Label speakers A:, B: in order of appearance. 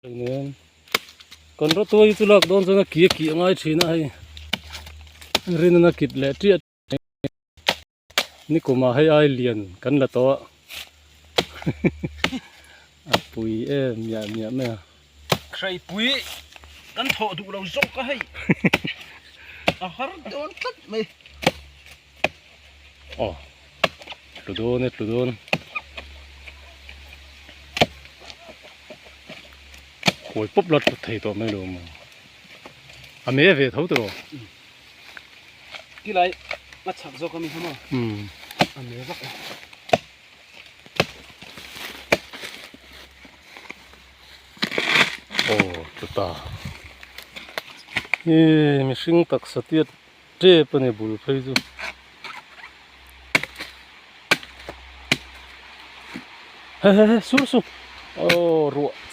A: Nen kan rawtuai hi chu lak dawn chuan a ki a kih a ngai thin a hei rin a kit leh tiah nikumah hei ai lian kan la tawh a a pui em miah miah mai a.
B: Hreipui kan thawh duh lo zawk a hei a har dawn tlat mai.
A: Aw tlu dawn e tlu dawn kawi pawp la tlu thei tawh mai lo maw a me ve tho tawh
B: ti lai a chak zawk ami kha maw a me vak lo
A: aw tlu ta he mihring taksa tiat Tep a ni bul phei chu. He he he sur su. Aw ruah.